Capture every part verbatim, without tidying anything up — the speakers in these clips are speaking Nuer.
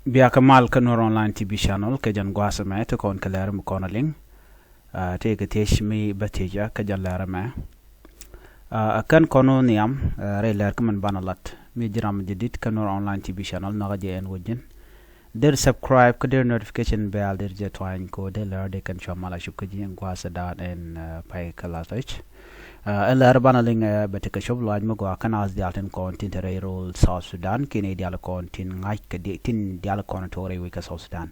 Bia kɛ mal kä Nuer Online T V Channel kɛ jɛn gua̱a̱th ɛmɛ ti kɔn kɛ lɛr mi kɔn a liŋ. Tëëkɛ thiec mi bä thiec kä jɛn lɛr ɛmɛ. Ɛ kɛn kɔn wä nhiam rɛy lɛr kä min banɛ lat mi ji̱ ram jɛ dit kä Nuer Online T V Channel nhɔkä jɛ ɛn wä ji̱n. Der subscribe kä der notification bell der jɛ tuany ko der lɛr de kɛn cua mal a cup kä ji̱ ɛn gua̱a̱th ɛ daan ɛn pay kä lath ɣöc. Ɛn lɛr banɛ liŋ ɛ bɛ tekɛ cop luac mi gɔaa kä naath diaal tin kɔn tin te rɛy rol South Sudan kiɛ nɛy diaal kɔn tin ŋa̱c kɛ tin diaal kɔn tuɔɔk rɛy wec kä South Sudan.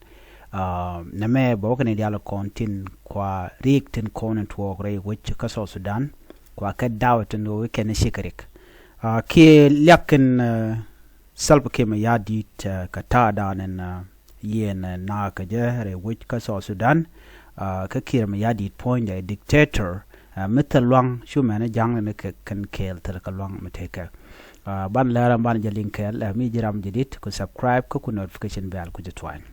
Nɛmɛ bɛ wä kɛ nɛy diaal kɔn tin kua riik tin kɔn in tuɔɔk rɛy wec kä South Sudan kua kɛ daw tin wä kɛn cikɛ rik kiɛ liak in Salva Kiir Mayardit kɛ ta̱a̱ daan in yɛn naath kɛ jɛ rɛy wec kä South Sudan. Kä Kiir Mayardit puɔ̱nydɛ dictator mi thil luaŋ cu mɛn ja̱ŋ ni kɛ kɛn kɛɛl thil kɛ luaŋ mi tekɛ. Ban lɛr ɛn ban jɛ liŋ kɛɛl mi ji̱ ram jɛ dit ku subscribe kä ku notification bell ku jɛ tuany.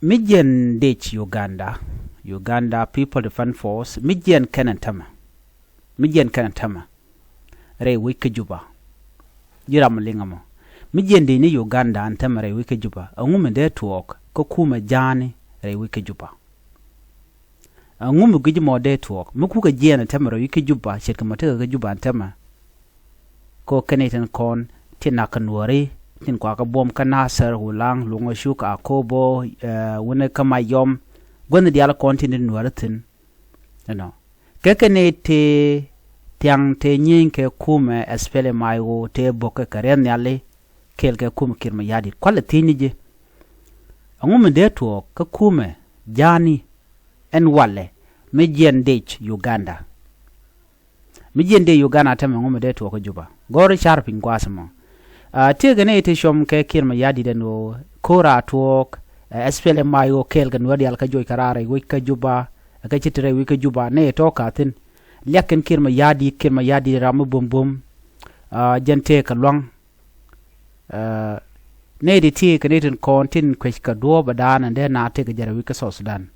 Mi jiɛn dec Uganda, Uganda People Defense Force mi jiɛn kɛn ɛn tämɛ. Mi jiɛn kɛn ɛn tämɛ rɛy wec kä Juba. Ji̱ ram mi liŋ ɛmɔ mi jiɛn dec ni Uganda ɛn tämɛ rɛy wec kä Juba. Ɛŋu mi dee tuɔɔk kä kumɛ ja̱a̱ni rɛy wec kä Juba? Ɛŋu mi gui̱c mɔ dee tuɔɔk mi kukɛ jiɛn ɛn tämɛ rɛy wec kä Juba ce̱tkɛ mɔ tekɛ kä Juba ɛn tämɛ? Ko kɛn i̱ tin kɔn tin nak kä Nuɔri tin kuakä buɔm kä Nasir, Wulaŋ, Luŋ, Acuk, Akobo, wunɛ kä Mayɔm, guänh diaal kɔn tin di Nuɔri thi̱n. Ɛnɔ kɛ kɛn i̱ ti thiaŋ ti nyieeny kɛ kumɛ SPLM-IO ti bo̱k kɛ kɛ riɛth nhiali kɛɛl kɛ kumɛ Kiir Mayardit kualɛ thiec ni ji̱. Ɛŋu mi dee tuɔɔk kä kumɛ ja̱a̱ni ɛn walɛ mi jiɛn dec Uganda? Mi jiɛn dec Uganda tämɛ ŋu mi dee tuɔɔk kä Juba? Gɔ̱r i̱ car piny gua̱a̱th ɛmɔ. Tëëkɛ nɛy ti cuɔm kɛ Kiir Mayardit ɛn ɣöö ko̱r a tuɔɔk SPLM-IO kɛɛl kɛ Nuäär diaal kä joc kɛ raar rɛy wec kä Juba. Kä ci ti rɛy wec kä Juba nɛy tɔ̱ ka̱thi̱n. Liak kɛn Kiir Mayardit, Kiir Mayardit ram mi buɔ̱m buɔ̱m. Jɛn tëëkɛ luaŋ. Nɛy ti ti kɛ ni tin kɔn tin kuec kɛ duɔ̱ɔ̱p ɛ da̱a̱n ɛn dee na tekɛ jɛ rɛy wec kä South Sudan.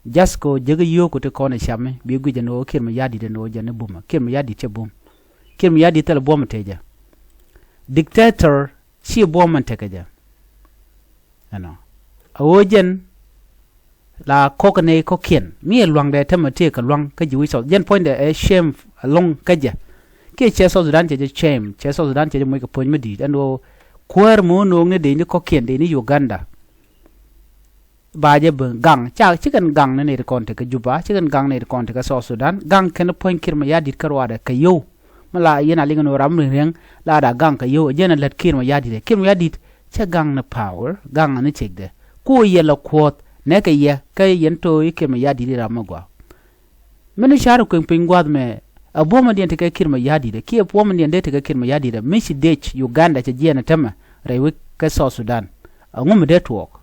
Jath kɛ ɣöö jek i̱ yio̱o̱k ku ti kɔn ɛ cami bi guic ɛn ɣöö Kiir Mayardit ɛn ɣöö jɛn i̱ bumä. Kiir Mayardit cɛ bum. Kiir Mayardit thilɛ buɔ̱m ɛ tecɛ. Dictator ci buɔ̱m ɛn tekɛ jɛ. Ɛnɔ a ɣöö jɛn la kɔk nɛy kɔ̱kiɛn mi ɛ luaŋdɛ tämɛ tëëkɛ luaŋ kä ji̱ wi̱c South. Jɛn puɔ̱nydɛ ɛ shame ɛlɔ̱ŋ kä jɛ. Kiɛ cɛ South Sudan cɛ jɛ shame, cɛ South Sudan cɛ jɛ moc kɛ puɔ̱ny mi di̱i̱t ɛn ɣöö kuäär mi wä no̱o̱ŋ ni dec ni kɔ̱kiɛn dec ni Uganda. Ba jɛ ben gaŋ ca ci kɛn gaŋ ni nɛy ti kɔn ti kä Juba, ci kɛn gaŋ nɛy ti kɔn ti kä South Sudan. Gaŋ kɛn puɔ̱ny Kiir Mayardit kä ruaadɛ kɛ yio̱w. Mi la yɛn a liŋ ni ɣöö ram ni riɛŋ la da gaŋ kɛ yio̱w ɛ jɛn a lät Kiir Mayardit ɛ Kiir Mayardit. Cɛ gaŋ ni power, gaŋ ni cɛkdɛ. Ku yɛ la kuɔth nɛ kɛ yɛ kä yɛn to̱ i̱ Kiir Mayardit i̱ ram mi gɔaa. Min i̱ car kueŋ piny gua̱a̱th mɛ a buɔ̱mändiɛn tekɛ Kiir Mayardit ɛ kiɛ buɔ̱mändiɛn dee tekɛ Kiir Mayardit ɛ mi ci dec Uganda cɛ jiɛɛn ɛ tämɛ rɛy wec kä South Sudan. Ɛŋu mi dee tuɔɔk?